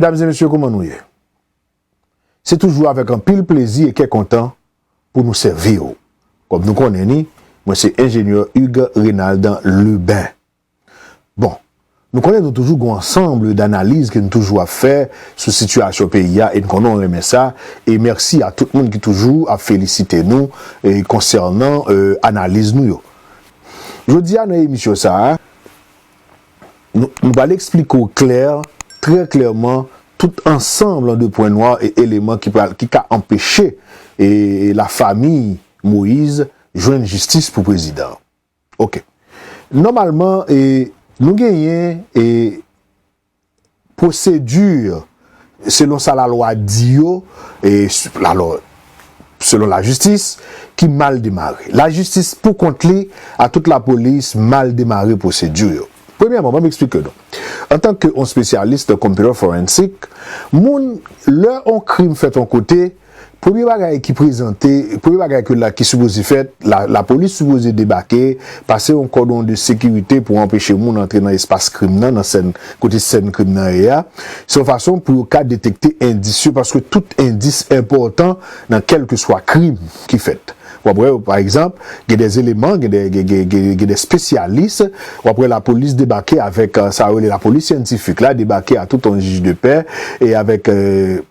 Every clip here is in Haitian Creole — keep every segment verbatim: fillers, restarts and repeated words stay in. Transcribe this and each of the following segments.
Medam e mesye, kòman nou ye? Se toujou avèk anpil plezi e kè kontan pou nou sèvi w. Kòm nou konnen ni, mwen se enjenyè Hugues Renald Lubin. Bon, nou konnen nou toujou gon ansanm d analiz ke nou toujou ap fè sou sitiyasyon peyi a e n konnen w renmen sa. E mèsi a tout moun ki toujou ap felisite nou e konsènan e analiz nou yo. Jodi a nan emisyon sa a, nou, nou pral eksplike w klè, trè klèman, tout ansanm de pwen nwa e eleman ki pral, ki ka anpeche e lafanmi Moïse jwenn jistis pou prezidan. Ok. Nòmalman, e, nou genyen e pwosedi selon sa lalwa di yo, e, s- lalwa, selon lajistis, ki mal demare. Lajistis pou kont li a tout lapolis mal demare pwosedi yo. Premyèman, ban m eksplike nou. Antanke yon spesyalis nan computer forensic, moun, lè yon krim fèt yon kote, premye bagay ki prezante, premye bagay ke la, ki sipoze fèt, la, lapolis sipoze debake, pase yon kòdon de sekirite pou anpeche moun antre nan espas krim nan, nan sèn, kote sèn krim nan ye a. Se yon fason pou yo ka detekte endis yo, paske tout endis enpòtan nan kèlkeswa krim ki fèt. W ap wè, pa egzanp, gen de eleman, gen de, gen, gen, gen, gen de spesyalis, w ap wè lapolis debake avèk, e, sa yo rele lapolis syantifik la, debake a tout yon jij de pè, e avèk, e,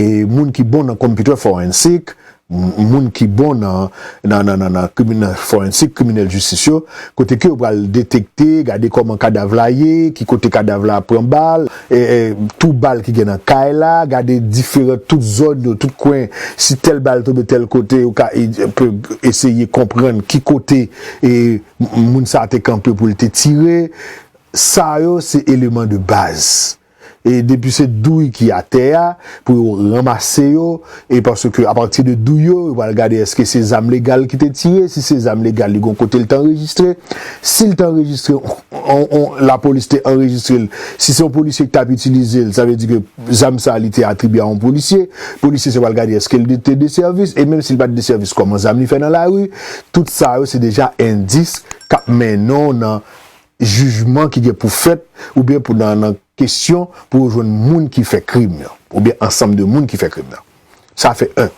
e moun ki bon nan computer forensic, m- moun ki bon nan, nan, nan, nan, nan kriminèl forensic, kriminèl jistis yo, kote ke yo pral detekte, gade kòman kadav la ye, ki kote kadav la pran bal, e, e, tou bal ki gen nan kay la, gade diferan tout zòn yo, tout kwen, si tèl bal tonbe tèl kote, yo ka e- pe- eseye konprann ki kote e m- moun sa te kanpe pou l te tire. Sa yo se eleman de baz. E depi se douy ki atè a, pou yo ranmase yo, e paske apati de douy yo, yo pral gade èske se zam legal ki te tire, si se zam legal, li gon kote l te anrejistre. Si l te anrejistre, on, on, lapolis te anrejistre l, si se yon polisye ki t ap itilize l, sa vle di ke zam sa li te atribye a yon polisye, polisye se pral gade èske l te de sèvis, e menm si l pa t de sèvis, kòman zam li fè nan lari, tout sa yo se deja endis k ap mennen w nan jijman ki gen pou fèt, oubyen pou nan, nan kesyon pou yo jwenn moun ki fè krim nan, oubyen ansanm de moun ki fè krim nan. Sa fè en.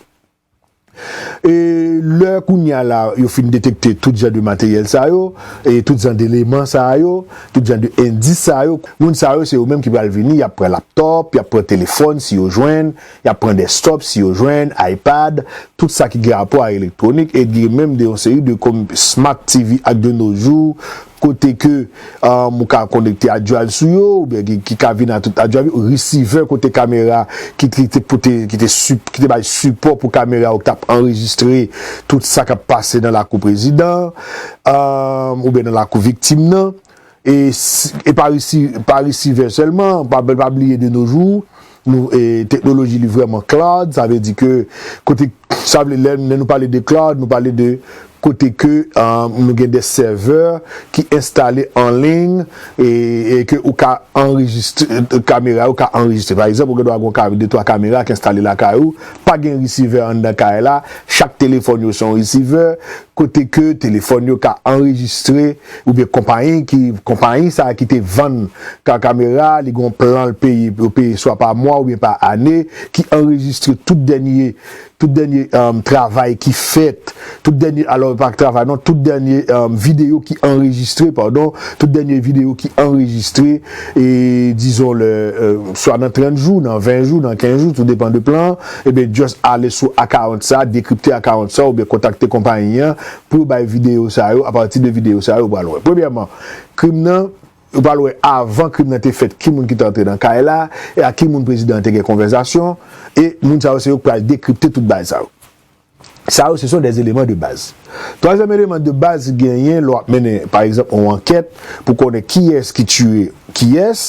E lè kounye a la, yo fin detekte tout jan de materyèl sa yo, e tout jan de eleman sa yo, tout jan de endis sa yo, moun sa yo se yo menm ki pral vini, y ap pran laptop, y ap pran telefòn si yo jwenn, y ap pran desktop si yo jwenn, iPad, tout sa ki gen rapò a elektwonik, e gen menm de yon seri de kòm smart T V ak de nos jours, kote ke, um, ou ka konekte hard drive sou yo, oubyen ki, ki ka vin a tout hard drive yo, resivè kote kamera ki, ki te pote, ki te, ki te bay sipò pou kamera yo ki t ap anrejistre tout sa k ap pase nan lakou prezidan, um, oubyen nan lakou viktim nan. E, s- e pa resi- pa resivè sèlman, pa, pa bliye de nos jours, nou, e, teknoloji li vrèman cloud, sa vle di ke kote, sa vle, lè, lè nou pale de cloud, nou pale de kote ke, um, nou gen de sèvè ki enstale an liy e, e ke ou ka anrejistre, kamera yo ka anrejistre. Pa egzanp, ou gen dwa gen de twa kamera ki enstale lakay ou, pa gen resivè anndan kay la, chak telefòn yo se yon resivè, kote ke telefòn yo ka anrejistre, oubyen konpayi ki, konpayi sa ki te vann ka- kamera, li gen yon plan l peye, yo peye swa pa mwa oubyen pa ane, ki anrejistre tout dènye, tout dènye, um, travay ki fèt, tout dènye, alò, pa travay non, tout dènye, um, videyo ki anrejistre, padon, tout dènye videyo ki anrejistre, e dizon, lè, euh, swa nan trant jou, nan ven jou, nan kenz jou, tou depan de plan, ebyen, just ale sou akawont sa, dekripte akawont sa, oubyen kontakte konpayi an pou yo bay videyo sa yo, apati de videyo sa yo, ou pral wè. Premyèman, krim nan, ou pral wè avan krim nan te fèt, ki moun ki te antre nan kay la, e a ki moun prezidan an te gen konvèsasyon, e moun sa yo se yo k pral dekripte tout bagay sa yo. Sa yo, se son des éléments de base. Twazyèm eleman de baz genyen, lè w ap mennen, pa egzanp, yon ankèt pou konnen kiyès ki tiye kiyès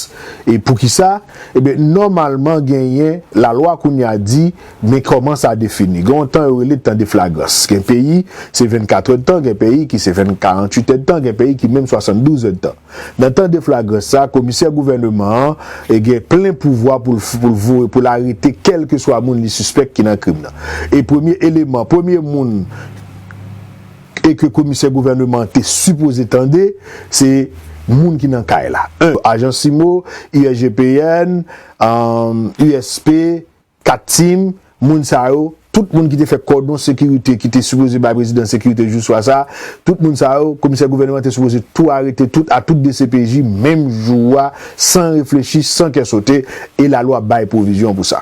e poukisa, ebyen, nòmalman, genyen lalwa kounye a di, men kòman sa defini. Gen yon tan yo rele tan de flagrans. Gen peyi, se vennkat èdtan, gen peyi ki se venn- karannwit èdtan, gen peyi ki menm swasanndouz èdtan. Nan tan de flagrans sa, komisè gouvèneman an e gen plen pouvwa pou l f- pou l voye, pou l arete kèlkeswa moun li sispèk ki nan krim nan. E premye eleman, premye moun e ke komisè gouvèneman an te sipoze tande, se Moun ki nan kay la. Un, ajan CIMO, U S G P N, um, U S P, kat Tim, moun sa yo, tout moun ki te fè kòdon sekirite, ki te sipoze bay prezidan sekirite jou swa sa, tout moun sa yo, komisè gouvènman te sipoze tou arete tout, a tout D C P J, menm jou a, san reflechi, san kè sote, e lalwa bay pwovizyon pou sa.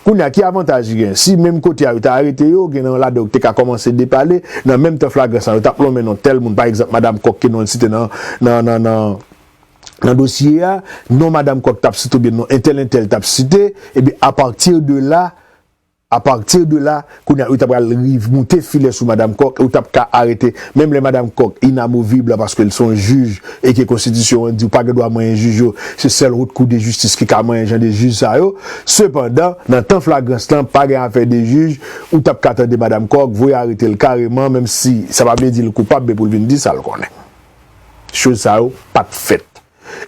Kounye a, ki avantaj li gen? Si menm kote a, yo ta arete yo, gen nan ladan yo ki te ka kòmanse depale, nan menm tan flagrans lan, yo t ap lonmen non tèl moun, pa egzanp, madanm Kòk ke non l site nan, nan, nan, nan, nan dosye a, non madanm Kòk t ap site oubyen non entèl, entèl t ap site, ebyen, apati de la, apati de la, kounye a, yo ta pral rive moute filè sou madanm Kòk, ou t ap ka arete, menm lè madanm Kòk inamovib la, paske l se yon jij, e ke konstitisyon an di ou pa gen dwa manyen jij yo, se sèl Haute Cour de Justice ki ka manyen jan de jij sa yo. Sepandan, nan tan flagrans lan, pa gen afè de jij, ou t ap ka tande madanm Kòk, voye arete l kareman, menm si sa pa vle di l koupab, men pou l vin di sa l konnen. Choz sa yo pa t fèt.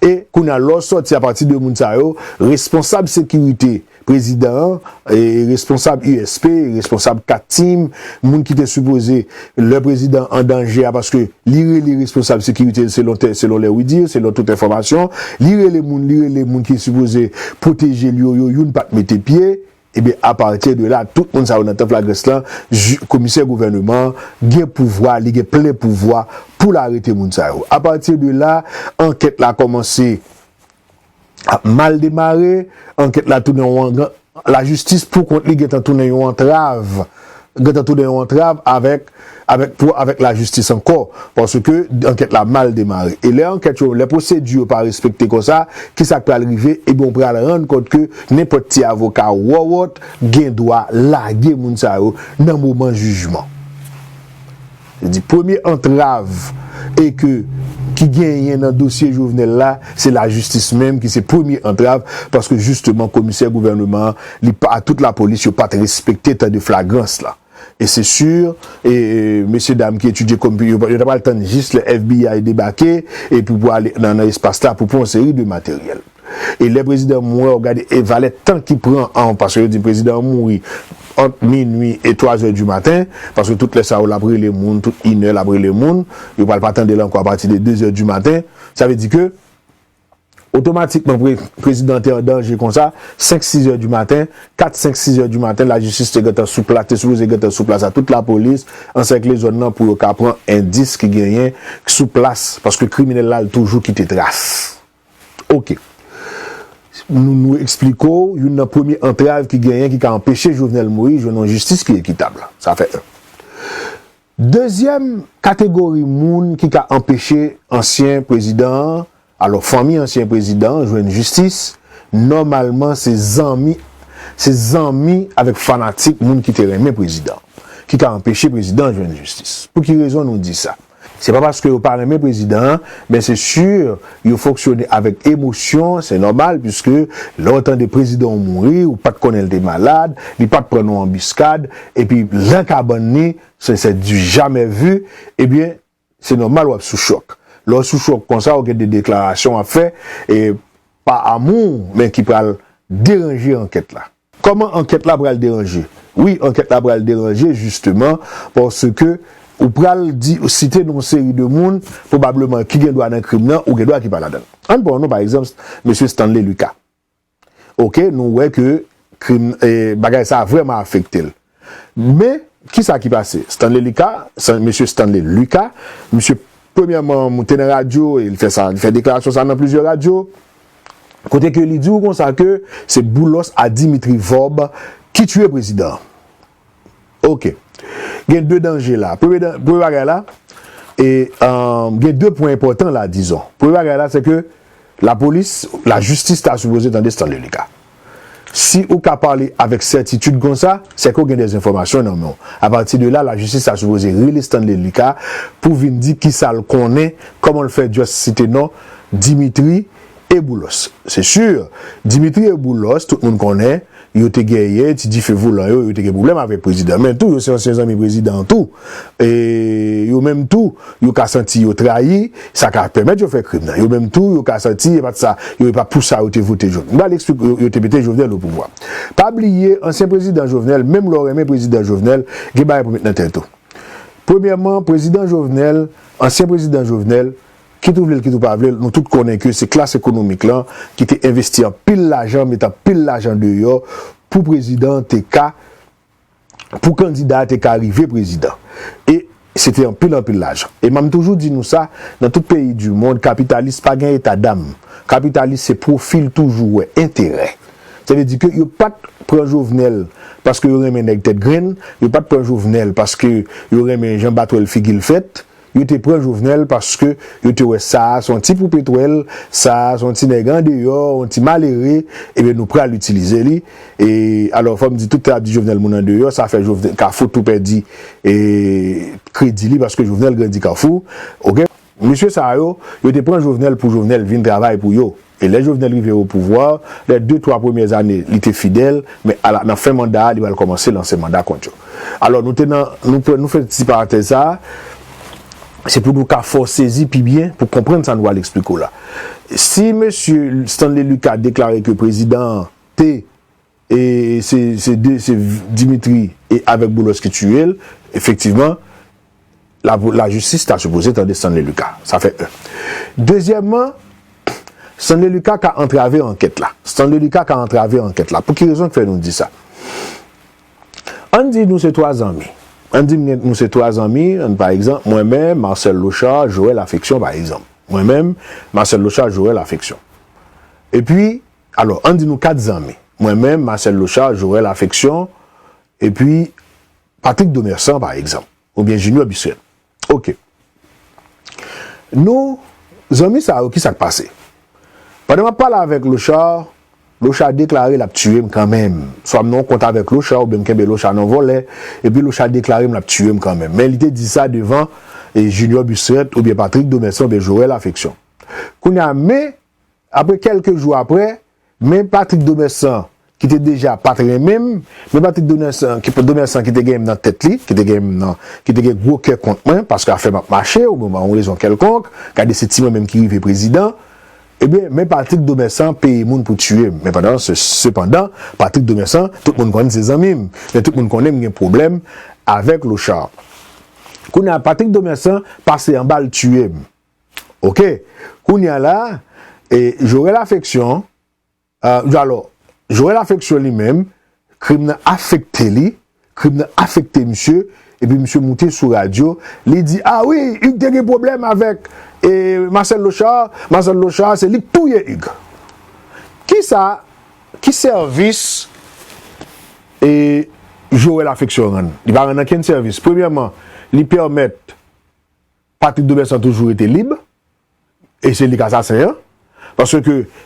E kounye a, lè w sòti apati de moun sa yo, responsab sekirite prezidan an, e responsab U S P, responsab kat Tim, moun ki te sipoze, lè prezidan an danje a, paske li rele responsab sekirite l selon tè-, selon lè wi di, selon tout enfòmasyon, li rele moun, li rele moun ki sipoze pwoteje l yo, yo, youn pa t mete pye, ebyen, apati de la, tout moun sa yo nan tan flagrans lan, ji-, komisè gouvènman an gen pouvwa, li gen plen pouvwa pou l arete moun sa yo. Apati de la, ankèt la kòmanse ap mal demare, ankèt la tounen yon, lajistis pou kont li gentan tounen yon antrav, gentan tounen yon antrav avèk, avèk, pou, avèk lajistis ankò, paske ankèt la mal demare. E lè ankèt yo, lè pwosedi yo pa respekte konsa, kisa k pral rive? Ebyen, ou pral rann kont ke nenpòt ti avoka wòwòt gen dwa lage moun sa yo nan moman jijman. Se di, premye antrav e ke, ki genyen nan dosye Jovenel la, se lajistis menm ki se premye antrav, paske jisteman komisè gouvènman an, li pa, tout lapolis, yo pa t respekte tan de flagrans la. E se si, e, e, mesye dam ki etidye konpi, yo, yo ta pral tann jis lè F B I debake, epi pou ale nan, nan espas la pou pran yon seri de materyèl. E lè prezidan mouri, w gade e valè tan ki pran an, paske yo di prezidan an mouri ant minui e twa zè di maten, paske tout lè sa yo l ap rele moun, tout inè l ap rele moun, yo pral pa tande l ankò apati de de zè di maten. Sa vle di ke, otomatikman, pre-, prezidan te an danje konsa, senk, sis zè di maten, kat, senk, sis zè di maten, lajistis te gentan sou plas, te sipoze gentan sou plas a tout lapolis, ansèkle zòn nan pou yo ka pran endis ki genyen sou plas, paske kriminèl la, l toujou kite tras. Oke. Nou, nou eksplike w, youn nan premye antrav ki genyen ki ka anpeche Jovenel Moïse jwenn yon jistis ki ekitab. Sa fè en. Dezyèm kategori moun ki ka anpeche ansyen prezidan an, alò fanmi ansyen prezidan an jwenn jistis, nòmalman se zanmi, se zanmi avèk fanatik moun ki te renmen prezidan, ki ka anpeche prezidan an jwenn jistis. Pou ki rezon nou di sa? Se pa paske yo pa renmen prezidan an, men se si yo fonksyone avèk emosyon, se nòmal, piske lè w tande prezidan w mouri, ou pa t konnen l te malad, li pa t pran nan yon anbiskad, epi nan kabann li, se, se du jamais vu, ebyen, se nòmal w ap sou chòk. Lè w sou chòk konsa, ou gen de deklarasyon w ap fè, e pa amou, men ki pral deranje ankèt la. Kòman ankèt la pral deranje? Wi, ankèt la pral deranje, jisteman, paske ou pral di, site non seri de moun, pwobableman, ki gen dwa nan krim nan, ou gen dwa ki pa ladan l. Ann pran yon non, pa egzanp, mesye Stanley Lucas. Oke, nou wè ke krim, e, bagay sa a vrèman afekte l. Men, kisa ki pase? Stanley Lucas, Stan-, mesye Stanley Lucas, misye, premyèman, moute nan radyo, e li fè sa, li fè deklarasyon sa nan plizyè radyo, kote ke li di w konsa ke se Boulos a Dimitri Vorbe ki tiye prezidan an. Oke. Gen de danje la. Premye dan-, premye bagay la, e, um, gen de pwen enpòtan la, dizon. Premye bagay la, se ke lapolis, lajistis ta sipoze tande Stanley Lucas. Si ou ka pale avèk sètitid konsa, se ke w gen de enfòmasyon nan men w. Apati de la, lajistis ta sipoze rele Stanley Lucas pou vin di kisa l konnen, kòman l fè just site non Dimitri e Boulos. Se si, Dimitri e Boulos, tout moun konnen, yo te genyen ti dife volan yo, yo te gen pwoblèm avèk prezidan. Men tou, yo se ansyen zanmi prezidan an tou. E yo menm tou, yo ka santi yo trayi, sa ka pèmèt yo fè krim nan. Yo menm tou, yo ka santi, e pa t sa, yo, e pa pou sa yo te vote Jovenel. M pral eksplike, yo, yo te mete Jovenel o pouvwa. Pa bliye, ansyen prezidan Jovenel, menm lè w renmen prezidan Jovenel, gen bagay pou met nan tèt ou. Premyèman, prezidan Jovenel, ansyen prezidan Jovenel, kit ou vle l, kit ou pa vle l, nou tout konnen ke se klas ekonomik lan ki te envesti anpil lajan, met anpil lajan deyò pou prezidan an te ka, pou kandida a te ka rive prezidan. E se te anpil, anpil lajan. E m ap toujou di nou sa, nan tout peyi di mond, kapitalis pa gen eta dam. Kapitalis se pwofi l toujou wè, enterè. Sa vle di ke yo pa t pran Jovenel paske yo renmen nèg tèt grenn, yo pa t pran Jovenel paske yo renmen jan batwèl figi l fèt, yo te pran Jovenel paske yo te wè sa a se yon ti poupetwèl, sa a se yon ti nèg andeyò, yon ti malere, ebyen nou pral itilize li. E alò, fò m di, tout tè ap di Jovenel moun andeyò, sa fè Jovenel, Kafou tou pèdi, e, kredi li paske Jovenel grandi Kafou. Oke? Mesye sa yo, yo te pran Jovenel pou Jovenel vin travay pou yo. E lè Jovenel rive o pouvwa, lè de, twa premyè zane, li te fidèl, men ala, nan fen manda a, li pral kòmanse lanse manda kont yo. Alò, nou te nan, nou, pran- nou fè ti parantèz sa a, se pou nou ka fè w sezi pi byen, pou konprann sa nou pral eksplike w la. Si mesye Stanley Lucas deklare ke prezidan an te, e se, se de, se Dimitri e avèk Boulos ki tiye l, efektivman, la, lajistis ta sipoze tande Stanley Lucas. Sa fè en. Dezyèmman, Stanley Lucas ka antrave ankèt la. Stanley Lucas ka antrave ankèt la. Pou ki rezon k fè nou di sa? Ann di nou se twa zanmi. Ann di m gen, nou se twa zanmi, ann, pa egzanp, mwen menm, Marcel Lochard, Joël Affection, pa egzanp. Mwen menm, Marcel Lochard, Joël Affection. Epi, alò, ann di nou kat zanmi. Mwen menm, Marcel Lochard, Joël Affection, epi Patrick Domersan, pa egzanp, oubyen Junior Bisret. Oke. Nou, zanmi sa yo, ki sa k pase? Pandan m ap pale avèk Lochard, Lochard deklare l ap tiye m kanmenm. Swa m nan yon kont avèk Lochard, oubyen m kenbe Lochard nan vòlè, epi Lochard deklare m l ap tiye m kanmenm. Men li te di sa devan, e, Junior Bisret, oubyen Patrick Domersan, oubyen Joël Affection. Kounye a, men, apre kèlke jou apre, men Patrick Domersan, ki te deja pa t renmen m, men Patrick Domersan, ki, Domersan ki te gen m nan tèt li, ki te gen m nan, ki te gen gwo kè kont mwen, paske afè m ap mache, oubyen yon rezon kèlkonk, gade se ti mwen menm ki rive prezidan, ebyen, men Patrick Domersan peye moun pou tiye m. Men pandan, se, sepandan, Patrick Domersan, tout moun konnen se zanmi m, men tout moun konnen m gen pwoblèm avèk Lochard. Kounye a, Patrick Domersan pase anba l tiye m. Oke. Kounye a la, e, Joël Affection, e, alò, Joël Affection li menm, krim nan afekte li, krim nan afekte misye, epi misye moute sou radyo, li di, "A wi, Hugues te gen pwoblèm avèk, e, Marcel Lochard, Marcel Lochard, se li k touye Hugues." Kisa, ki sèvis, e, Joël Affection rann? Li pa rann ankenn sèvis. Premyèman, li pèmèt Patrick Domersan toujou rete lib, e se li k asasen an, paske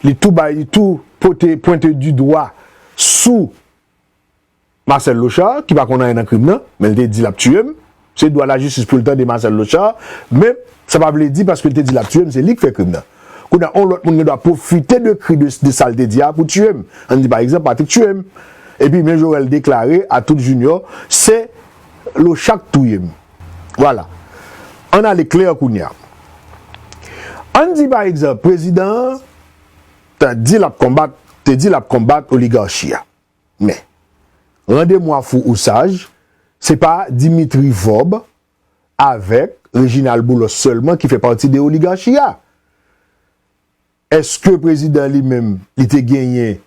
li tou bay, li tou pote, pwente di dwa sou Marcel Lochard, ki pa konn anyen nan krim nan, men li te di l ap tiye m. Se dwa lajistis pou l tande Marcel Lochard, men sa pa vle di paske l te di l ap tiye m, se li k fè krim nan. Kounye a, yon lòt moun gen dwa pwofite de kri de, de sa l te di a pou tiye m. Ann di, pa egzanp, Patrick tiye m. Epi, men Joël deklare a tout Junior, se Lochard k touye m. Vwala. Ann ale klè kounye a. Ann di, pa egzanp, prezidan an te di l ap konbat, te di l ap konbat oligachi a. Men, rendez-moi fou ou sage, se pa Dimitri Vorbe avèk Reginald Boulos sèlman ki fè pati de oligachi a. Èske prezidan li menm, li te genyen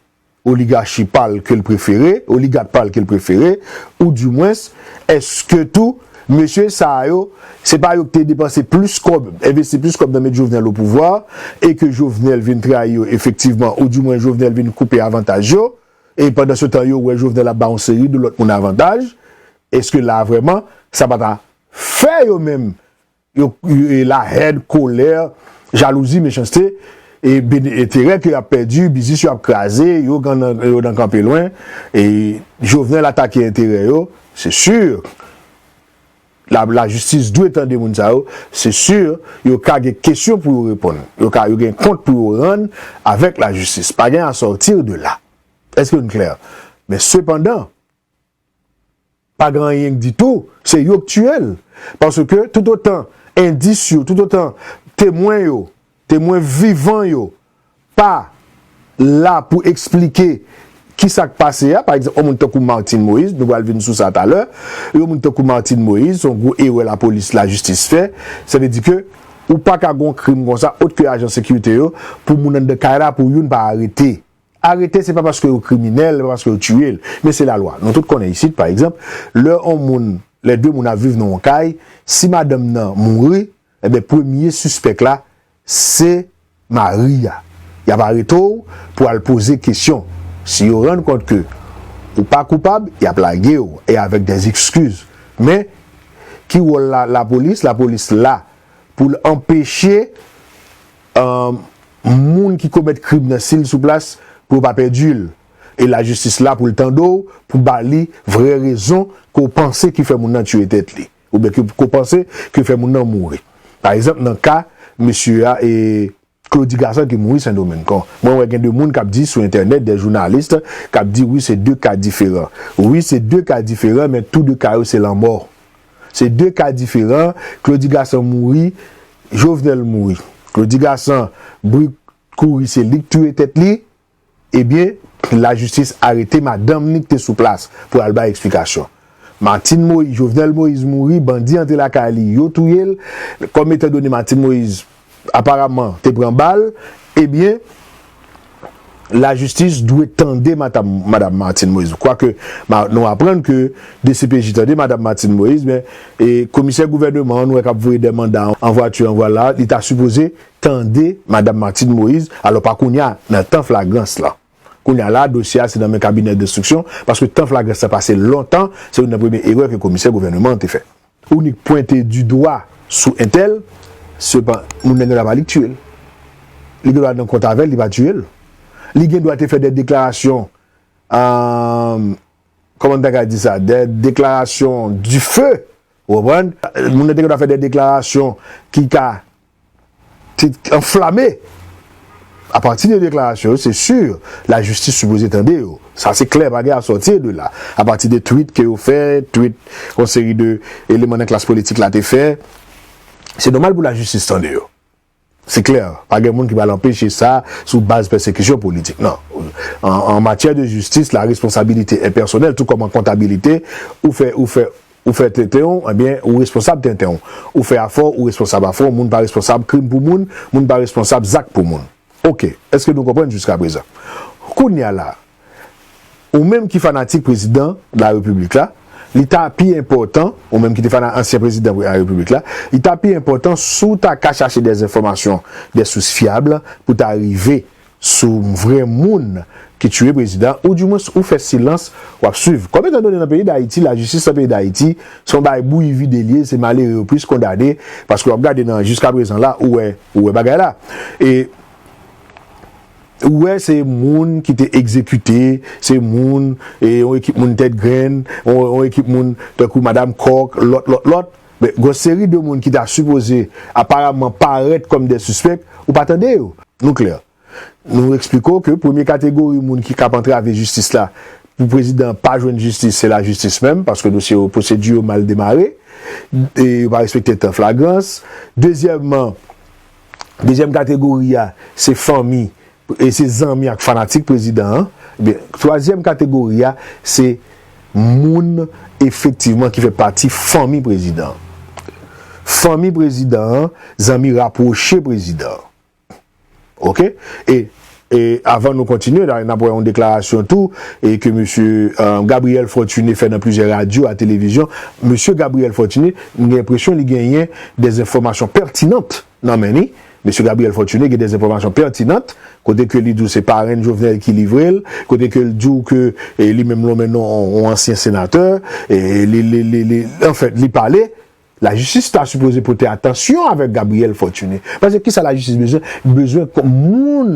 oligachi pa l ke l prefere, oligak pa l ke l prefere, oudimwens, èske tou mesye sa yo, se pa yo ki te depanse plis kòb, envesti plis kòb nan met Jovenel o pouvwa, e ke Jovenel vin trayi yo efektivman, oudimwens Jovenel vin koupe avantaj yo, e pandansetan yo wè Jovenel ap ba yon seri de lòt moun avantaj, èske la vrèman, sa pa ta fè yo menm yo, yo, e lahèn, kolè, jalouzi, mechanste, e ben-, enterè ke y ap pèdi, biznis yo ap kraze, yo nan, yo nan kanpe lwen, e Jovenel atake enterè yo, se si. La, lajistis dwe tande moun sa yo, se si, yo ka gen kesyon pou yo reponn, yo ka, yo gen kont pou yo rann avèk lajistis. Pa gen à sortir de là. Èske n klè? Men sepandan, pa gen anyen ditou, se yo k tiye l. Paske toutotan endis yo, toutotan temwen yo, temwen vivan yo, pa la pou eksplike kisa k pase a, pa egzanp, yon moun tankou Martine Moïse, nou pral vin sou sa talè, yon moun tankou Martine Moïse, se yon gwo erè lapolis, lajistis fè, sa vle di ke Ou pa ka gon krim konsa, ot ke ajan sekirite yo, pou moun anndan kay la, pou youn pa arete. Arete, se pa paske yo kriminèl, se pa paske yo tiye l, men se lalwa. Nou tout konnen isit, pa egzanp, lè yon moun, lè de moun ap viv nan yon kay, si madanm nan mouri, enben, premye sispèk la, se mari a. Y ap arete w pou al poze kesyon. Si yo rann kont ke ou pa koupab, y ap lage w, e avèk dè ekskiz. Men, ki wòl la, lapolis? Lapolis la pou l anpeche, euh, moun ki komèt krim nan, si l sou plas, pou yo pa pèdi l. E lajistis la pou l tande w, pou ba li vrè rezon ke w panse ki fè moun nan tiye tèt li. Oubyen ke, ke w panse ke fè moun nan mouri. Pa egzanp, nan ka mesye a, e Claudy Gassant ki mouri Sendomeng. Kon, mwen wè gen de moun k ap di sou entènèt, de jounalis, k ap di, wi, se de ka diferan. Wi, se de ka diferan, men tou de ka yo se lanmò. Se de ka diferan. Claudy Gassant mouri, Jovenel mouri. Claudy Gassant, bri kouri, se li k touye tèt li. Ebyen, lajistis arete madanm li ki te sou plas pou al bay eksplikasyon. Martine Moïse, Jovenel Moïse mouri, bandi antre lakay li, yo touye l. Kòm etan done Martine Moïse, aparamman, te pran bal, ebyen, lajistis dwe tande matam-, madam Martine Moïse. Kwake, ma-, nou aprann ke D C P J tande madam Martine Moïse, men, e, komisè gouvènman an, nou wè k ap voye de manda an vwati, an vwala, li ta sipoze tande madam Martine Moïse, alò pa kounye a, nan tan flagrans lan. Kounye a la, dosye a se nan men kabinè denstriksyon, paske tan flagrans lan pase lontan, se youn nan premye erè ke komisè gouvènman an te fè. Ou nik pwente di dwa sou entèl, sepan, moun nan gen dwa pa li k tiye l. Li gen dwa nan kont avè l, li pa tiye l. Li gen dwa te fè de deklarasyon, euh, kòman n ta ka di sa, de deklarasyon dife, ou konprann? Moun nan te gen dwa fè de deklarasyon ki ka te anflame. Apati de deklarasyon yo, se si, lajistis sipoze tande yo. Sa se klè, pa gen a sòti de la. Apati de twit ke yo fè, twit yon seri de eleman nan klas politik la te fè, se nòmal pou lajistis tande yo. Se klè, pa gen moun ki pral anpeche sa sou baz pèsekisyon politik. Non. An, an matyè de jistis, la responsabilité est personnelle, tou kòm an kontabilite, ou fè, ou fè, ou fè tenten w, ebyen, ou responsab tenten w. Ou fè afè w, ou responsab afè w, moun pa responsab krim pou moun, moun pa responsab zak pou moun. Oke, èske nou konprann jiska prezan? Kounye a la, ou menm ki fanatik prezidan larepiblik la, li ta pi enpòtan, ou menm ki te fana-, ansyen prezidan larepiblik la, li ta pi enpòtan si w ta ka chache de enfòmasyon, de sous fyab, pou ta rive sou vrè moun ki tiye prezidan, ou dimwens ou fè silans, w ap swiv. Kòm etan done nan peyi Dayiti, lajistis nan peyi Dayiti, se yon bagay bouyi vide l ye, se malere yo plis kondane, paske w ap gade nan jiska prezan la, ou wè, ou wè bagay la. E ou wè se moun ki te egzekite, se moun, e yon ekip moun tèt grenn, yon, yon ekip moun tankou Madam Kòk, lòt, lòt, lòt. Men, gon seri de moun ki ta sipoze aparamman parèt kòm de sispèk, ou pa tande yo. Nou klè. Nou eksplike w ke premye kategori moun ki k ap antrave jistis la, pou prezidan pa jwenn jistis, se lajistis menm, paske dosye yo, pwosedi yo mal demare, e yo pa respekte tan flagrans. Dezyèmman, dezyèm kategori a, se fanmi, e se zanmi ak fanatik prezidan an. Ebyen, twazyèm kategori a, se moun efektivman ki fè pati fanmi prezidan an. Fanmi prezidan an, zanmi rapwoche prezidan an. Oke? E, e avan nou kontinye, la, n ap wè yon deklarasyon tou, e ke mesye, euh, Gabriel Fortuné fè nan plizyè radyo a televizyon. Mesye Gabriel Fortuné, m gen enpresyon li genyen de enfòmasyon pètinan nan men li. Mesye Gabriel Fortuné gen de enfòmasyon pètinan, kote ke li di w se parenn Jovenel ki livre l, kote ke l di w ke, e, li menm lonmen non yon ansyen senatè, e, li, li, li, li, anfèt, li pale. Lajistis ta sipoze pote atansyon avèk Gabriel Fortuné. Paske kisa lajistis bezwen? Bezwen kon-, moun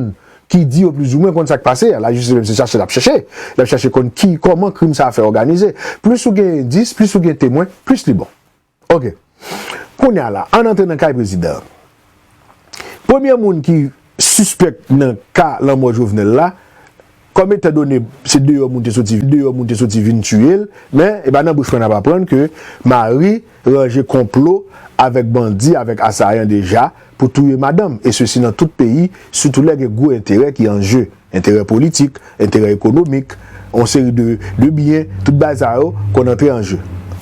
ki di yo plizoumwen konn sa k pase a. Lajistis menm se chache l ap chache. L ap chache konn ki, kòman krim sa a fè òganize. Plis ou gen endis, plis ou gen temwen, plis li bon. Oke. Kounye a la, ann antre nan kay prezidan an. Premye moun ki sispèk nan ka lanmò Jovenel la, kòm etan done se deyò moun te soti, deyò moun te soti vin tiye l, men e pa nan bouch mwen n ap aprann ke mari ranje konplo avèk bandi, avèk asayan deja pou touye madanm, e sesi nan tout peyi, sitou lè gen gwo enterè ki an je, enterè politik, enterè ekonomik, yon seri de, de byen, tout bagay sa yo konn antre an je.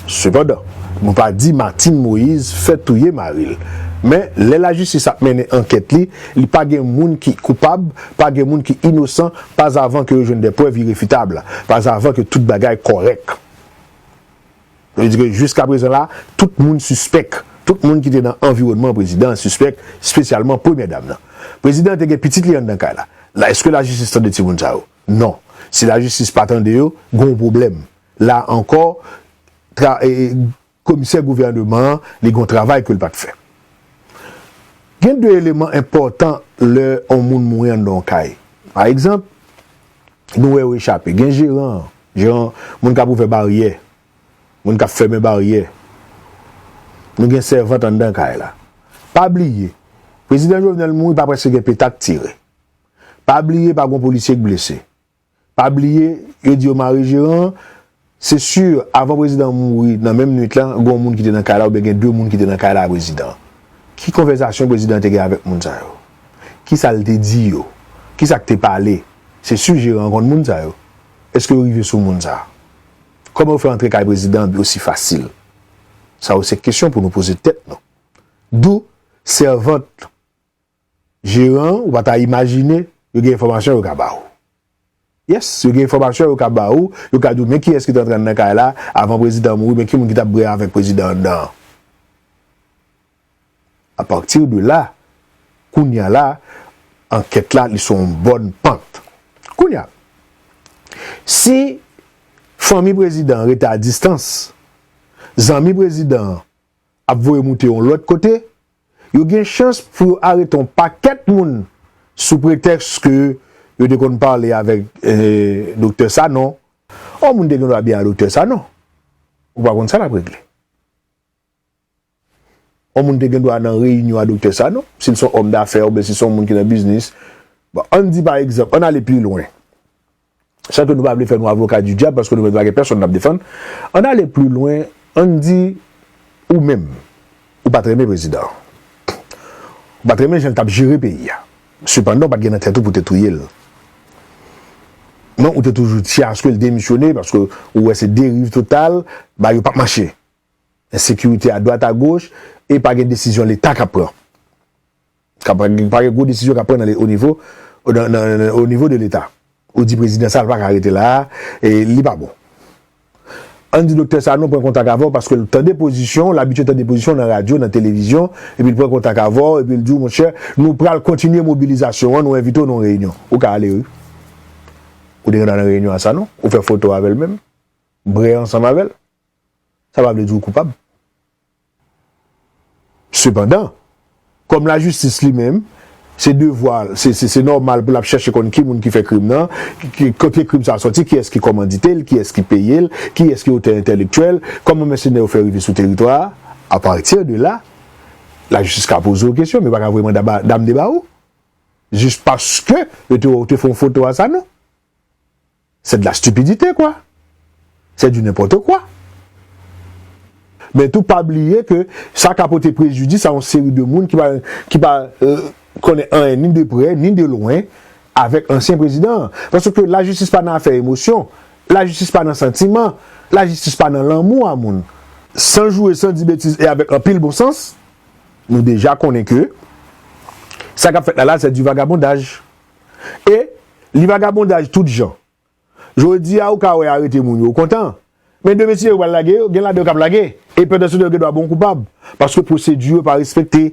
Sepandan, nou pa di Martine Moïse fè touye mari l. Men, lè lajistis ap mennen ankèt li, li pa gen moun ki koupab, pa gen moun ki inosan, pas avan ke yo jwenn de prèv irefitab, pas avan ke tout bagay kòrèk. Sa vle di ke jiska prezan la, tout moun sispèk. Tout moun ki te nan anviwònman prezidan an sispèk, espesyalman premyè dam nan. Prezidan an te gen pitit li anndan kay la. La, èske lajistis tande timoun sa yo? Non. Si lajistis pa tande yo, gen yon pwoblèm. La ankò, tra, e, e, komisè gouvènman an, li gen yon travay ke l pa t fè. Gen de eleman enpòtan lè yon moun mouri anndan yon kay. Pa egzanp, nou wè yo echape. Gen jeran, jeran, moun k ap ouvè baryè, moun k ap fèmen baryè. Nou gen sèvant anndan kay la. Pa bliye, prezidan Jovenel mouri, pa prèske gen peta k tire. Pa bliye, pa gen polisye k blese. Pa bliye, yo di yo mare jeran an. Se si, avan prezidan an mouri, nan menm nwit la, gen yon moun ki te nan kay la, oubyen gen de moun ki te nan kay la a prezidan an. Ki konvèsasyon prezidan an te gen avèk moun sa yo? Kisa l te di yo? Kisa k te pale? Se si jeran an konn moun sa yo. Èske yo rive sou moun sa a? Kòman yo fè antre kay prezidan an osi fasil? Sa yo se kesyon pou nou poze tèt nou. Dou sèvant jeran, ou pa ta imajine, yo gen enfòmasyon yo ka ba ou. Yes, yo gen enfòmasyon yo ka ba ou, yo ka di w, men kiyès ki te antre anndan kay la avan prezidan an mouri, men ki moun ki t ap bwè avèk prezidan an anndan an. Apati de la, kounye a la, ankèt la, li sou yon bòn pant. Kounye a, si fanmi prezidan an rete a distans, zanmi prezidan an ap voye moute yon lòt kote, yo gen chans pou yo arete yon pakèt moun sou pretèks ke yo te konn pale avèk, eh, Doktè Sanon. Yon moun te gen dwa byen a Doktè Sanon. Ou pa konn sa l ap regle. Yon moun te gen dwa nan reyinyon a Doktè Sanon, si l se yon òm dafè oubyen si l se yon moun ki nan biznis. Bon, ann di pa egzanp, ann ale pi lwen. San ke nou pa vle fè nou avoka di dyab, paske nou menm pa gen pèsonn n ap defann. Ann ale pi lwen, ann di ou menm, ou pa t renmen prezidan an. Ou pa t renmen jan l t ap jere peyi a. Sepandan, ou pa t gen nan tèt ou pou w te touye l. Men ou te toujou tye aske l demisyone, paske ou wè se deriv total, bagay yo p ap mache. Ensekirite adwat agoch, e pa gen desizyon Leta k ap pran. Ka pa, pa gen gwo desizyon k ap pran nan le, o nivo, nan, nan, nan, o nivo de Leta. Ou di prezidan sa, l pa ka rete la, e li pa bon. Ann di Doktè Sanon pran kontak avè w, paske l tande pozisyon w, l abitye tande pozisyon w nan radyo, nan televizyon, epi l pran kontak avè w, epi l di w, monchè, nou pral kontinye mobilizasyon an, nou envite w nan yon reyinyon. Ou ka ale, wi. Ou te gen dwa nan reyinyon a Sanon, ou fè foto avè l menm, bwè ansanm avè l. Sa pa vle di w koupab. Sepandan, kòm lajistis li menm, se devwa l, se, se, se nòmal pou l ap chèche konn ki moun ki fè krim nan, ki, kote krim sa a sòti, kiyès ki kòmandite l, kiyès ki peye l, kiyès ki otè entèlektyèl, kòman mèsenè yo fè rive sou teritwa a. Apati de la, lajistis ka poze w kesyon, men yo pa ka voye manda ba, dam de ba ou. Jis paske yo te wè w te fè yon foto a Sanon. C'est de la stupidité, quoi. C'est du n'importe quoi. Men tou, pa bliye ke sa ka pote prejidis a yon seri de moun ki pa, ki pa, euh, konnen anyen ni de prè, ni de lwen avèk ansyen prezidan an. Paske lajistis pa nan afè emosyon, lajistis pa nan santiman, lajistis pa nan lanmou a moun. San joure, san di betiz e avèk anpil bon sans, nou deja konnen ke sa k ap fèt la la, c'est du vagabondage. E li vagabondaj tout jan. Jodi a, ou ka wè yo arete moun yo, ou kontan. Men demen, si yo pral lage yo, gen ladan yo k ap lage. E pandan se tan, yo gen dwa bon koupab. Paske pwosedi yo pa respekte.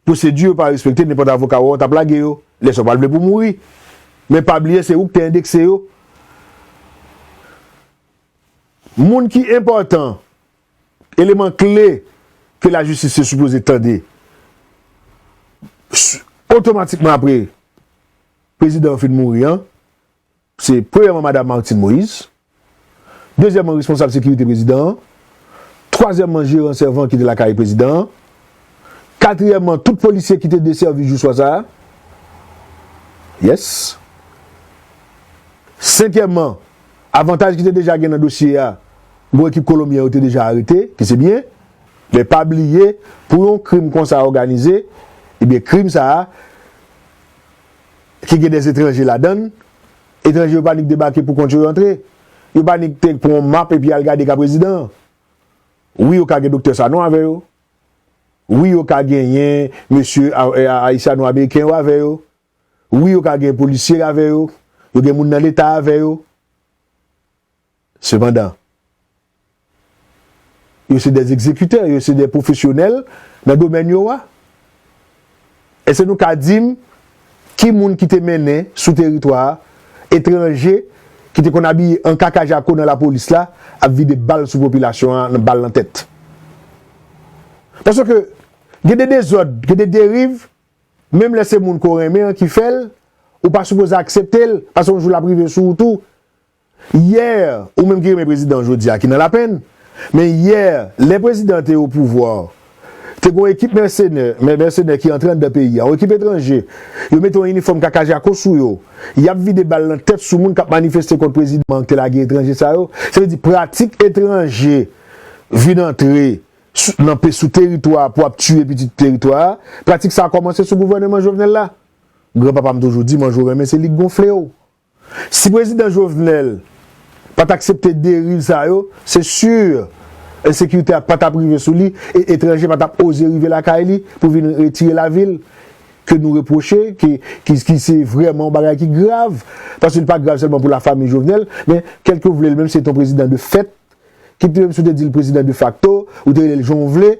Pwosedi yo pa respekte, nenpòt avoka w wè w t ap lage yo. Lè sa w pral vle pou w mouri. Men pa bliye, se ou k te endekse yo. Moun ki enpòtan, eleman kle ke lajistis te sipoze tande, s-, otomatikman apre prezidan an fin mouri an, se premyèman madanm Martine Moïse, dezyèmman responsab sekirite prezidan an, twazyèmman jeran sèvan ki te lakay prezidan an, katriyèmman tout polisye ki te desèvi jou swa sa a. Yes. Senkyèmman, avantaj ki te deja gen nan dosye a, gon ekip kolonbyen yo te deja arete, ki se byen. Men pa bliye, pou yon krim konsa òganize, ebyen krim sa a, ki gen dèzetranje ladan l, etranje yo pa nik debake pou kont yo antre. Yo pa nik te pran yon map epi al gade ka prezidan an. Wi, yo ka gen Doktè Sanon avè yo. Wi, yo ka genyen mesye a- a- ayisyano-ameriken yo avè yo. Wi, yo ka gen polisye avè yo. Yo gen moun nan Leta avè yo. Sepandan, yo se de egzekitè, yo se de pwofesyonèl nan domèn yo a. Èske nou ka di m ki moun ki te mennen sou teritwa a, etranje, ki te konn abiye an kaka jako nan lapolis la, ap vide bal sou popilasyon an, bal nan tèt? Paske gen de dezòd, gen de deriv, menm lè se moun ke w renmen an ki fè l, ou pa sipoze aksepte l, paske yon jou l ap rive sou ou tou. Yè, ou menm ki renmen prezidan jodi a, ki nan lapenn, men yè, lè prezidan te o pouvwa, te gen yon ekip mèsenè, mè- mèsenè ki antre anndan peyi a, yon ekip etranje, yo mete yon inifòm kaka jako sou yo, y ap vide bal nan tèt sou moun k ap manifeste kont prezidan an ki te lage etranje sa yo. Sa vle di pratik etranje vin antre sou, nan pe- sou teritwa pou ap tiye pitit teritwa a. Pratik sa a kòmanse sou gouvèneman Jovenel la. Granpapa m toujou di, manje w renmen, se li k gonfle w. Si prezidan Jovenel pa t aksepte deriv sa yo, se si ensekirite a pa t ap rive sou li, e etranje pa t ap oze rive lakay li pou vin retire lavi l, ke nou repwoche, ki, ki, ki se vrèman yon bagay ki grav, paske li pa grav sèlman pou lafanmi Jovenel, men kèlke w vle l, menm si se te yon prezidan de fèt, kit menm si w te di l prezidan de fakto, ou te rele l jan w vle,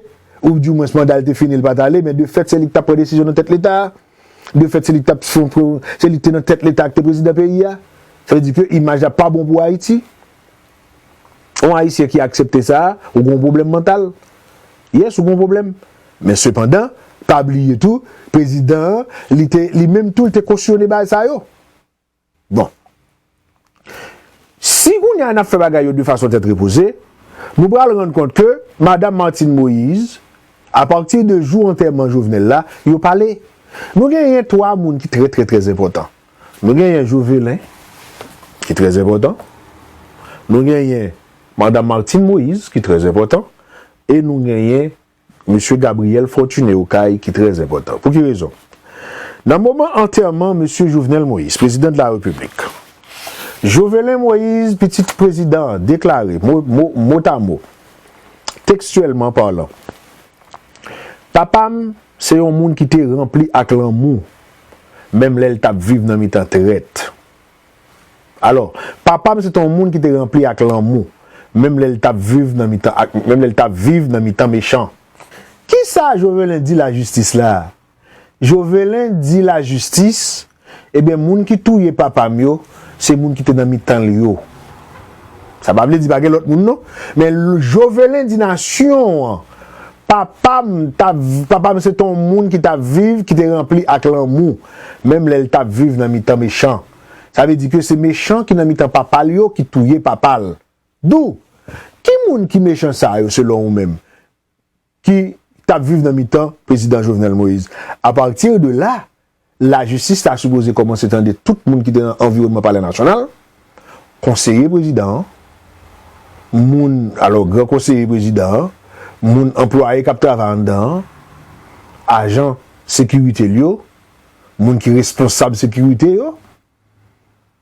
ou dimwens manda l te fini, l pa t ale, men de fèt, se li ki t ap pran desizyon nan tèt Leta a. De fèt, se li ki t ap fon- se li ki te nan tèt Leta ak te prezidan peyi a. Sa vle di ke imaj la pa bon pou Ayiti. Yon Ayisyen ki aksepte sa, ou gen yon pwoblèm mantal. Yes, ou gen yon pwoblèm. Men sepandan, pa bliye tou, prezidan an, li te, li menm tou, li te kosyone bagay sa yo. Bon. Si kounye a n ap fè bagay yo de fason tèt repoze, nou pral rann kont ke Madanm Martine Moïse, apati de jou antèman Jovenel la, yo pale. Nou genyen twa moun ki trè, trè, trè enpòtan. Nou genyen Jovelin, ki trè enpòtan. Nou genyen Madanm Martine Moïse, ki trè enpòtan. E nou genyen Mesye Gabriel Fortuné Okay, ki trè enpòtan. Pou ki rezon? Nan moman antèman Mesye Jovenel Moïse, prezidan de la Repiblik, Jovelin Moïse, pitit prezidan an, deklare, mo- mo- motamo, tekstyèlman palan, papa m se yon moun ki te ranpli ak lanmou, menm lè l t ap viv nan mitan trèt. Alò, papa m se te yon moun ki te ranpli ak lanmou, menm lè l t ap viv nan mitan ak, menm lè l t ap viv nan mitan mechan. Kisa Jovelin di lajistis la? Jovelin di lajistis, ebyen, moun ki touye papa m yo, se moun ki te nan mitan l yo. Sa pa vle di pa gen lòt moun non, men l- Jovelin di nasyon an, papa m t ap, papa m se te yon moun ki t ap viv, ki te ranpli ak lanmou, menm lè l t ap viv nan mitan mechan. Sa vle di ke se mechan ki nan mitan papa l yo ki touye papa l. Dou, ki moun ki mechan sa yo selon ou menm, ki t ap viv nan mitan prezidan Jovenel Moïse? Apati de la, lajistis ta sipoze kòmanse tande tout moun ki te nan anviwònman Palè Nasyonal, konseye prezidan an, moun, alò, gran konseye prezidan an, moun anplwaye k ap travay anndan an, ajan sekirite l yo, moun ki responsab sekirite yo,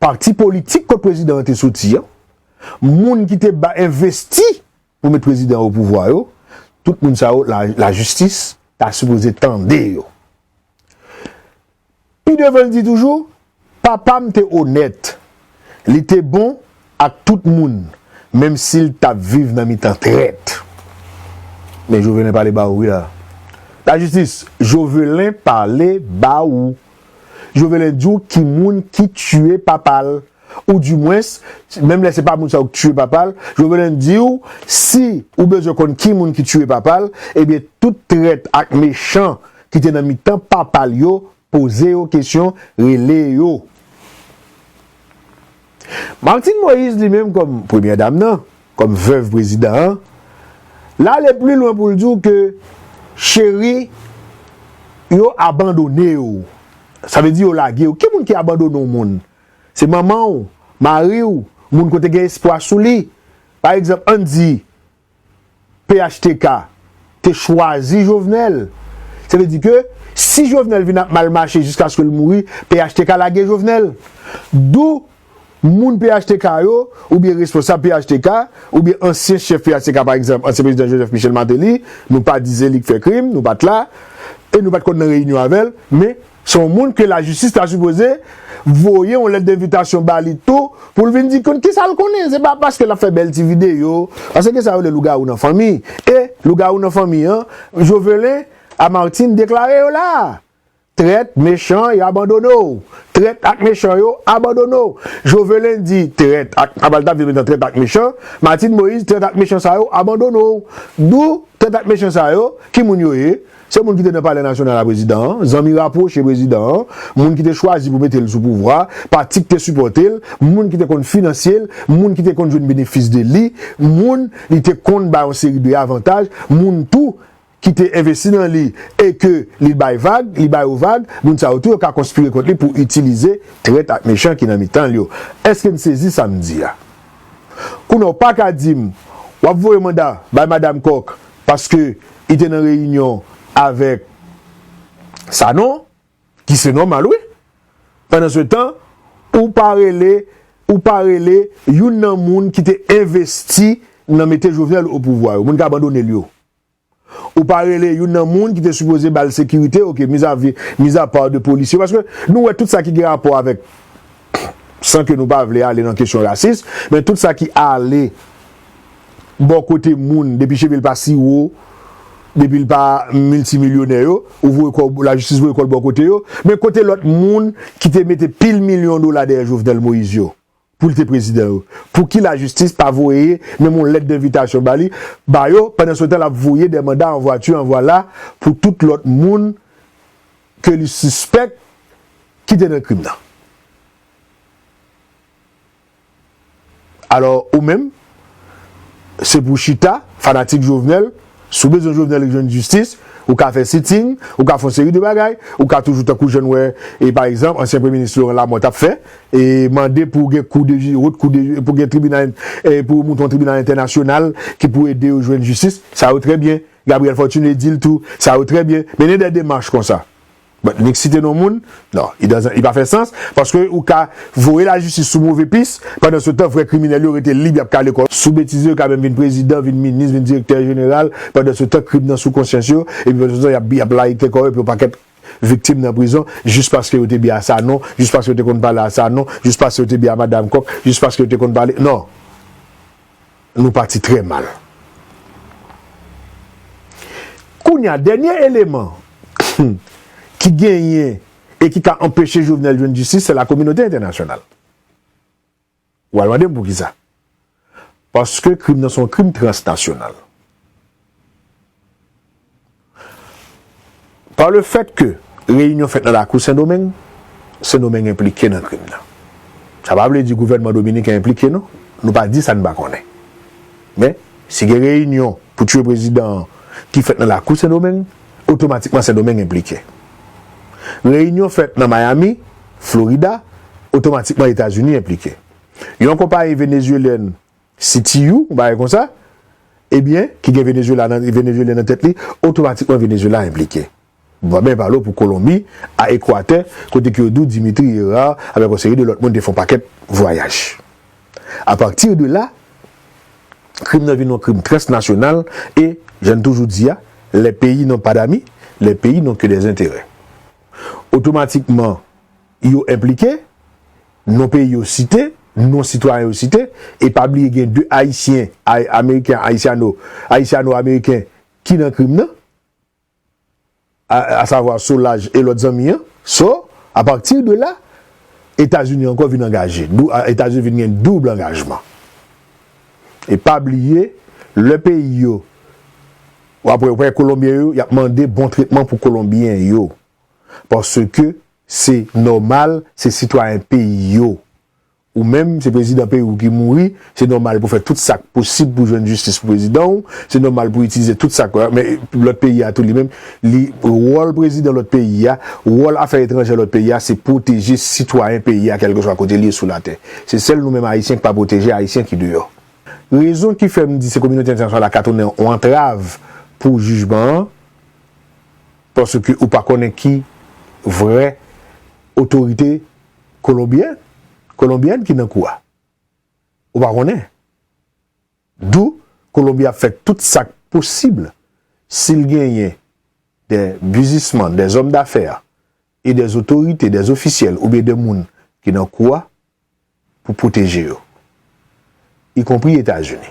pati politik kot prezidan an te soti an, moun ki te ba envesti pou met prezidan o pouvwa yo, tout moun sa yo, la- lajistis ta sipoze tande yo. Pi devan l di toujou, papa m te onèt, li te bon ak tout moun, menm si l t ap viv nan mitan trèt. Men Jovelin pale ba ou wi la. Lajistis, Jovelin pale ba ou. Jovelin di w ki moun ki tiye papa l. Ou dimwens, menm lè se pa moun sa yo k tiye papa l, Jovelin di w, si ou bezwen konn ki moun ki tiye papa l, ebyen, tout trèt ak mechan ki te nan mitan papa l yo, poze yo kesyon, rele yo. Martine Moïse, li menm, kòm premyè dam nan, kòm vèv prezidan an, l ale pli lwen pou l di w ke cheri yo abandone w. Sa vle di yo lage w. Ki moun ki abandone yon moun? Se manman w, mari w, moun kote gen espwa sou li. Pa egzanp, ann di, P H T K te chwazi Jovenel. Sa vle di ke si Jovenel vin ap mal mache jiskaske l mouri, P H T K lage Jovenel. Dou Moun P H T K yo, oubyen responsab P H T K, oubyen ansyen chèf P H T K, pa egzanp, ansyen prezidan Joseph Michel Martelly, nou pa di se li k fè krim, nou pa t la, e nou pa t konn nan reyinyon avè l, men se yon moun ke lajistis ta sipoze voye yon lèt denvitasyon ba li tou, pou l vin di konn kisa l konnen, se pa paske l ap fè bèl ti videyo, paske sa yo rele lougawou nan fanmi, e lougawou nan fanmi an, Jovelin a Martine deklare yo la. Trèt, mechan, y abandone w. Trèt ak mechan yo abandone w. Jovelin di trèt ak, apa l ta vle met nan trèt ak mechan, Martine Moïse, trèt ak mechan sa yo abandone w. Dou trèt ak mechan sa yo, ki moun yo ye? Se moun ki te nan Palè Nasyonal a prezidan an, zanmi rapwoche prezidan an, moun ki te chwazi pou mete l sou pouvwa, pati ki te sipòte l, moun ki te konn finanse l, moun ki te konn jwenn benefis de li, moun li te konn bay yon seri de avantaj, moun tou ki te envesti nan li e ke li bay vag, li ba yo vag, moun sa yo tou yo ka konspire kont li pou itilize trèt ak mechan ki nan mitan l yo. Èske n sezi sa m di a? Kounye a, w pa ka di m, w ap voye manda bay Madam Kòk paske li te nan reyinyon avèk Sanon, ki se nòmal, wi. Pandansetan, ou pa rele, ou pa rele youn nan moun ki te envesti nan mete Jovenel o pouvwa yo, moun k abandone l yo. Ou pa rele youn nan moun ki te sipoze ba l sekirite, oke, mizapa de polisye. Paske nou wè tout sa ki gen rapò avèk, san ke nou pa vle ale nan kesyon rasis, men tout sa ki ale bò kote moun, depi cheve l pa si wo, depi l pa miltimilyonè yo, ou voye kò, lajistis voye kò l bò kote yo, men kote lòt moun ki te mete pil milyon dola dèyè Jovenel Moïse yo? Pou l te prezidan yo. Pouki lajistis pa voye menm yon lèt denvitasyon ba li, ba yo, pandan se tan l ap voye de manda an vwati, an vwala, pou tout lòt moun ke li sispèk ki te nan krim nan? Alò, ou menm, se pou chita, fanatik Jovenel, si w bezwen Jovenel jwenn jistis, ou ka fè sitting, ou ka fè yon seri de bagay, ou ka toujou tankou jan n wè, e pa egzanp, ansyen premye minis Laurent Lamothe ap fè, e mande pou gen kou de, wot kou de, pou gen tribinal, e pou monte yon tribinal entènasyonal ki pou ede yo jwenn jistis, sa yo trè byen. Gabriel Fortuné di l tou, sa yo trè byen. Mennen de demach konsa. But, nik site non moun, non, li pa fè sans, paske ou ka voye lajistis sou move pis, pandan se tan vrè kriminèl yo rete lib, y ap kale kò yo sou betize, yo ka menm vin prezidan, vin minis, vin direktè jeneral, pandan se tan krim nan sou konsyans yo, epi pandan se tan y ap, y ap layite kò yo, epi yon pakèt viktim nan prizon, jis paske yo te byen a Sanon, jis paske yo te konn pale a Sanon, jis paske yo te byen a Madam Kòk, jis paske yo te konn pale, non. Nou pati trè mal. Kounye a, dènye eleman ki genyen e ki ka anpeche Jovenel jwenn jistis, se lakominote entènasyonal. Ou al mande m poukisa? Paske krim nan se yon krim transnasyonal. Par le fait que reyinyon fèt nan lakou Sendomeng, Sendomeng enplike nan krim nan. Sa pa vle di gouvènman dominiken enplike, non. Nou pa di sa n pa konnen. Men, si gen reyinyon pou tiye prezidan an ki fèt nan lakou Sendomeng, otomatikman Sendomeng enplike. Reyinyon fèt nan Miami, Florida, otomatikman Etazini enplike. Yon konpayi venezuelyèn C T U, yon bagay konsa, ebyen, ki gen Venezuela nan, Venezuelyen nan tèt li, otomatikman Venezuela enplike. M pa menm pale w pou Kolonbi, a Ekwatè, kote ke yo di w Dimitri Hérard, avèk yon seri de lòt moun te fè yon pakèt vwayaj. Apati de la, krim nan vin yon krim transnasyonal, e, jan n toujou di a, les pays n'ont pas d'amis, les pays n'ont que des intérêts. Otomatikman, yo enplike, non peyi yo site, non sitwayen yo site, e pa bliye gen de Ayisyen, Ay-, Ameriken, Ayisyano, Ayisyano-Ameriken ki nan krim nan, a, asavwa Solaj e lòt zanmi an. So, apati de la, Etazini ankò vin angaje. Dou-, a, Etazini vin gen doub angajman. E pa bliye, lè peyi yo, w ap wè, w ap wè Kolonbyen yo, y ap mande bon tretman pou Kolonbyen yo. Paske se nòmal, se sitwayen peyi yo. Ou menm, se prezidan peyi w ki mouri, se nòmal pou fè tout sa k posib pou jwenn jistis pou prezidan w, se nòmal pou itilize tout sa k, men lòt peyi a tou li menm, li, wòl prezidan lòt peyi a, wòl afè etranjè lòt peyi a, se pwoteje sitwayen peyi a, kèlkeswa kote l ye sou latè. Se sèl nou menm Ayisyen k pa pwoteje Ayisyen ki deyò. Rezon ki fè m di se kominote entènasyonal la ka tounen yon antrav pou jijman an, paske ou pa konnen ki vrè otorite kolonbyen, kolonbyèn ki nan kou a. Ou pa konnen. D'où Kolonbi ap fè tout sa k posib, si l genyen des businessmen, des hommes d'affaires e des autorités, des ofisyèl oubyen de moun ki nan kou a pou pwoteje yo, ikonpri Etazini.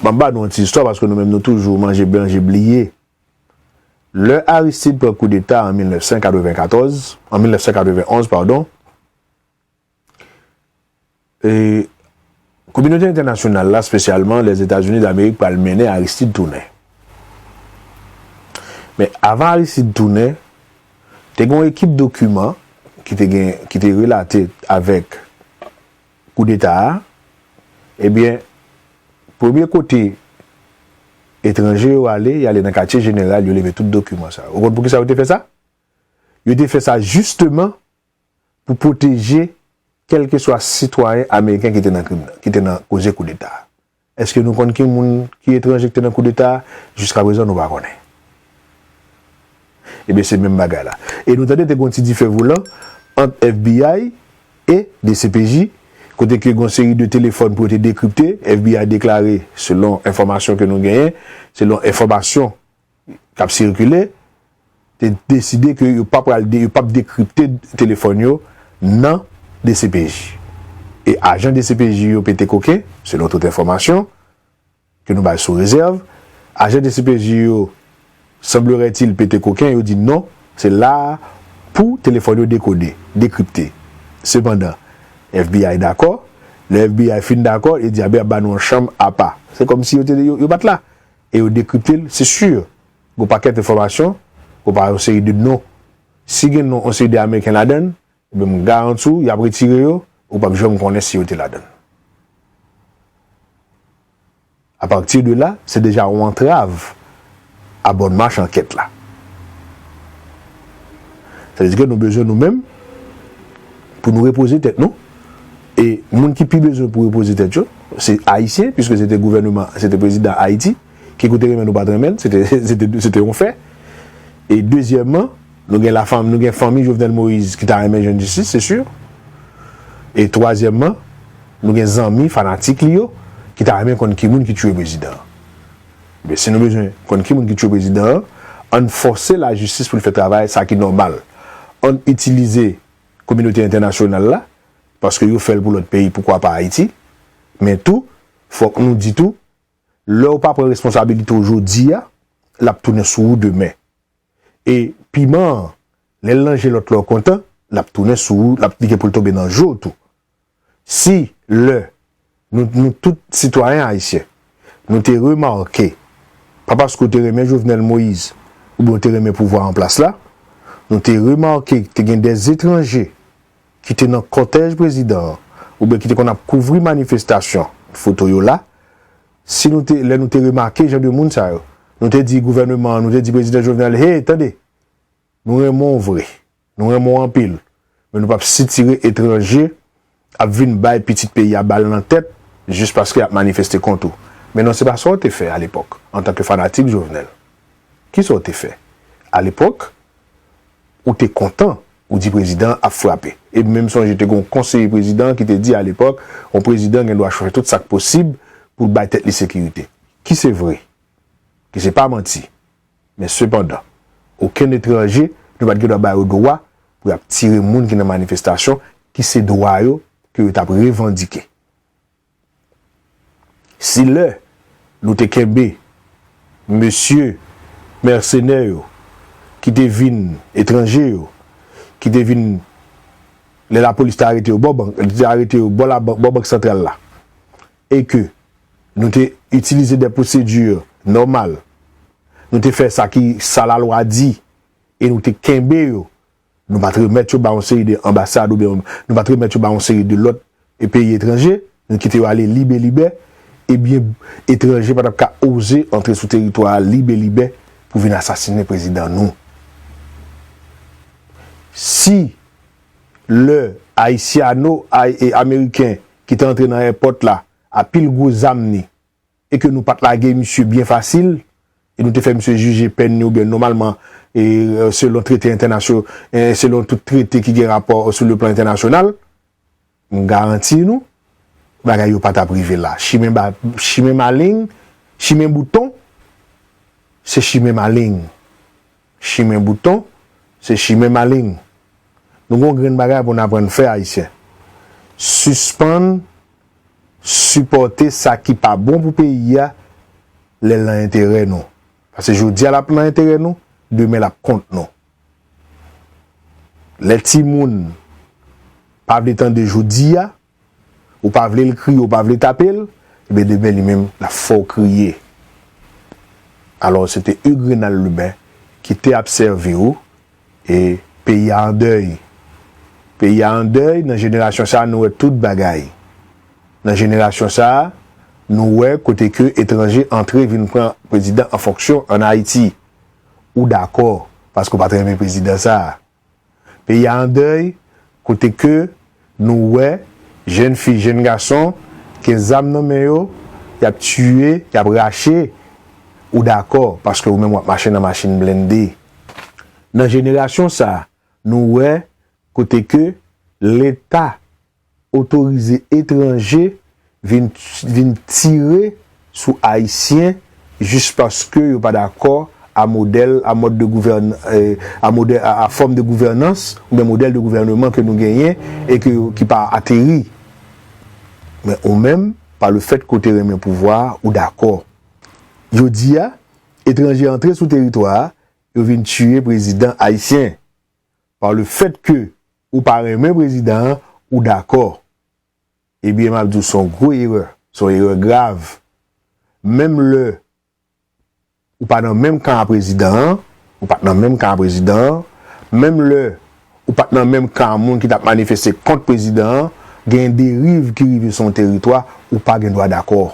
M ap ba nou yon ti istwa paske nou menm nou toujou manje blanje bliye. Lè Aristide pran koudeta an mil nèf san katrevenkatòz, an mil nèf san katrevenonz, padon, e, kominote entènasyonal la, espesyalman Lèzetazini Damerik, pral mennen Aristide tounen. Men avan Aristide tounen, te gen yon ekip dokiman ki te gen, ki te relate avèk koudeta a. Ebyen, premye kote etranje yo ale, y ale nan katye jeneral, yo leve tout dokiman sa yo. Ou konn poukisa yo te fè sa? Yo te fè sa jisteman pou pwoteje kèlkeswa sitwayen ameriken ki te nan krim nan, ki te nan koze koudeta a. Èske nou konn ki moun ki etranje ki te nan koudeta a? Jiskaprezan, nou pa konnen. Ebyen, se menm bagay la. E nou tande te gen yon ti dife volan ant F B I e D C P J, kote ke gen yon seri de telefòn pou yo te dekripte. F B I deklare, selon enfòmasyon ke nou genyen, selon enfòmasyon k ap sikile, te deside ke yo pa pral de, yo p ap dekripte telefòn yo nan D C P J. E ajan D C P J yo pete koken, selon tout enfòmasyon ke nou bay sou rezèv, ajan D C P J yo, semblerait-il, pete koken, yo di non, se la a pou telefòn yo dekode, dekripte. Sepandan, F B I dakò, lè F B I fin dakò, yo di, a ben, y ap ba nou yon chanm apa. Se kòmsi yo te, yo, yo pa t la. E yo dekripte l, se si. Gon pakèt enfòmasyon, gon pa yon seri de non. Si gen non yon seri de Ameriken ladan l, ebyen, m garanti w, y ap retire yo, ou p ap janm konnen si yo te ladan l. Apati de la, se deja yon antrav a bòn mach ankèt la. Sa vle di ke nou bezwen nou menm pou nou repoze tèt nou. E moun ki pi bezwen pou repoze tèt yo, se Ayisyen, piske se te gouvèneman, se te prezidan Ayiti, ke ou te renmen l ou pa t renmen l, se te, se te, se te yon fè. E dezyèmman, nou gen lafanm, nou gen fanmi Jovenel Moïse ki ta renmen jwenn jistis, se si. E twazyèmman, nou gen zanmi, fanatik li yo, ki ta renmen konn ki moun ki tiye prezidan an. Men si nou bezwen konn ki moun ki tiye prezidan an, ann fòse lajistis pou l fè travay sa ki nòmal. Ann itilize kominote entènasyonal la, paske yo fè l pou lòt peyi, poukwa pa Ayiti? Men tou, fòk nou di tou, lè w pa pran responsabilite w jodi a, l ap tounen sou ou demen. E piman an, lè l nan je lòt la w kontan, l ap tounen sou ou, l ap, li gen pou l tonbe nan je w tou. Si lè nou, nou tout sitwayen ayisyen, nou te remake, pa paske w te renmen Jovenel Moïse oubyen w te renmen pouvwa an plas la, nou te remake te gen dèzetranje ki te nan kòtèj prezidan an, oubyen ki te konn ap kouvri manifestasyon, foto yo la, si nou te, lè nou te remake jan de moun sa yo, nou te di gouvèneman an, nou te di prezidan Jovenel, hey, tande, nou renmen w vre, nou renmen w anpil, men nou p ap sitire etranje ap vin bay pitit peyi a bal nan tèt jis paske y ap manifeste kont ou. Men non, se pa sa w te fè alepòk, antanke fanatik Jovenel. Kisa w te fè? Alepòk, ou te kontan, ou di prezidan an ap frape. E m menm sonje te gen yon konseye prezidan ki te di alepòk, yon prezidan gen dwa fè tout sa k posib pou l bay tèt li sekirite. Ki se vre, ki se pa manti. Men sepandan, okenn etranje, nou pa t gen dwa ba yo dwa pou y ap tire moun ki nan manifestasyon, ki se dwa yo ke yo t ap revandike. Si lè nou te kenbe mesye mèsenè yo ki te vin, etranje yo, ki te vin, lè lapolis te arete yo bò bank, te arete yo bò labank, bò Bank Santral la, e ke nou te itilize de pwosedi nòmal, nou te fè sa ki, sa lalwa di, e nou te kenbe yo, nou pa t remèt yo ba yon seri de anbasad oubyen nou pa t remèt yo ba yon seri de lòt, e, peyi etranje, nou kite yo ale libe libè, ebyen, etranje pa t ap ka oze antre sou teritwa a libe libè pou vin asasinen prezidan nou. Si lè Ayisyano, Ay-, e, Ameriken ki te antre nan èpòt la a pil gwo zam ni, e ke nou pa t lage misye byen fasil, e nou te fè misye jije pèn ni oubyen nòmalman, e, selon trete entènasyo-, e, selon tout trete ki gen rapò sou le plan entènasyonal, M garanti nou, bagay yo pa t ap rive la. Chimen ba, chimen maleng, chimen bouton, se chimen maleng. Chimen bouton, se chimen maleng. Nou gon grenn bagay pou n aprann fè, Ayisyen. Sispann sipòte sa ki pa bon pou peyi a lè l nan enterè nou. Paske jodi a l ap nan enterè nou, demen l ap kont nou. Lè timoun pa vle tande jodi a, ou pa vle l kriye, ou pa vle tape l, ebyen demen li menm l ap fè w kriye. Alò, se te Hugues Renald Lubin ki te ap sèvi w, e peyi a an dèy. Peyi a an dèy, nan jenerasyon sa a, nou wè tout bagay. Nan jenerasyon sa a, nou wè kote ke etranje antre vin pran prezidan an fonksyon ann Ayiti. Ou dakò, paske w pa t renmen prezidan sa a. Peyi a an dèy, kote ke nou wè jèn fi, jèn gason, gen zam nan men yo, y ap tiye, y ap rache, ou dakò, paske ou menm w ap mache nan machin blende. Nan jenerasyon sa a, nou wè kote ke Leta otorize etranje vin, vin tire sou Ayisyen jis paske yo pa dakò a modèl, a mòd de gouvèn-, eh, a modèl, a, a fòm de gouvènans oubyen modèl de gouvèneman ke nou genyen e ke, ki pa ateri. Men ou menm, pa le fèt ke w te renmen pouvwa a, ou dakò. Jodi a, etranje antre sou teritwa a, yo vin tiye prezidan ayisyen. Pa le fèt ke ou pa renmen prezidan an, ou dakò. Ebyen, m ap di w, se yon gwo erè. Se yon erè grav. Menm lè ou pa nan menm kan a prezidan an, ou pa t nan menm kan a prezidan an, menm lè ou pa t nan menm kan a moun ki t ap manifeste kont prezidan an, gen deriv ki rive sou yon teritwa, ou pa gen dwa dakò.